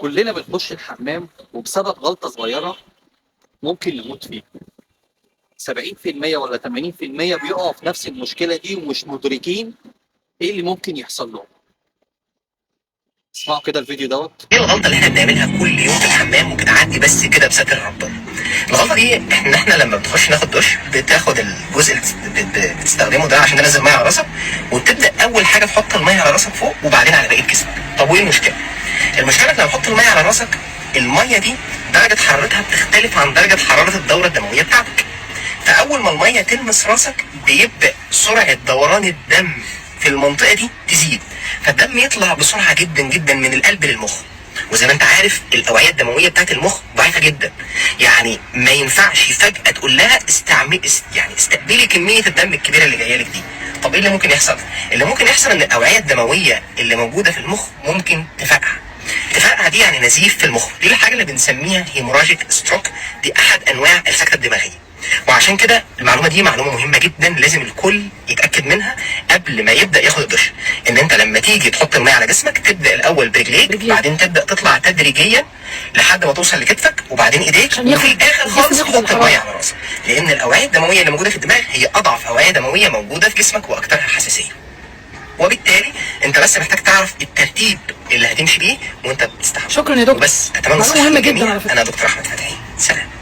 كلنا بنخش الحمام وبسبب غلطة صغيرة ممكن نموت فيه. 70% ولا 80% بيقعوا في نفس المشكلة دي ومش مدركين ايه اللي ممكن يحصل لهم. اسمعوا كده الفيديو دوت. ايه الغلطة اللي احنا بنعملها كل يوم في الحمام وبتعدي بس كده بستر ربنا؟ الغلطة دي ان احنا لما بتخش ناخد دش، بتاخد الجزء اللي بتستخدمه ده عشان تنزل مية على راسك، وبتبدا اول حاجة تحط المية على راسك فوق وبعدين على بقية جسمك. طب وايه المشكلة؟ المشكلة انك لما تحط المية على راسك، المية دي درجه حرارتها بتختلف عن درجه حرارة الدورة الدموية بتاعتك. فاول ما المية تلمس راسك بيبدا سرعة دوران الدم في المنطقة دي تزيد، فالدم يطلع بسرعة جدا جدا من القلب للمخ. وزي ما انت عارف الاوعية الدموية بتاعت المخ ضعيفة جدا، يعني ما ينفعش فجاة تقول لها استعمل، يعني استقبلي كمية الدم الكبيرة اللي جاية لك دي. طب ايه اللي ممكن يحصل؟ اللي ممكن يحصل ان الاوعية الدموية اللي موجودة في المخ ممكن تفرقع. تفرقع دي يعني نزيف في المخ، دي الحاجة اللي بنسميها hemorrhagic stroke، دي احد انواع السكتة الدماغية. وعشان كده المعلومة دي معلومة مهمة جدا، لازم الكل يتاكد منها قبل ما يبدا ياخد الدش، ان انت لما تيجي تحط المية على جسمك تبدا الاول برجليك، رجليك. بعدين تبدا تطلع تدريجيا لحد ما توصل لكتفك وبعدين ايديك، عشان ياخد وفي الاخر الجسم خالص ياخد تحط الحرارة. المية على راسك، لان الاوعية الدموية اللي موجودة في الدماغ هي اضعف اوعيه دموية موجودة في جسمك واكثرها حساسية. وبالتالي انت بس محتاج تعرف الترتيب اللي هتمشي بيه وانت بتستحمى. شكرا يا دكتور. وبس، اتمنى معلومة الصحة مهمة جدا للجميع. على فكرة. انا دكتور احمد فتحي، سلام.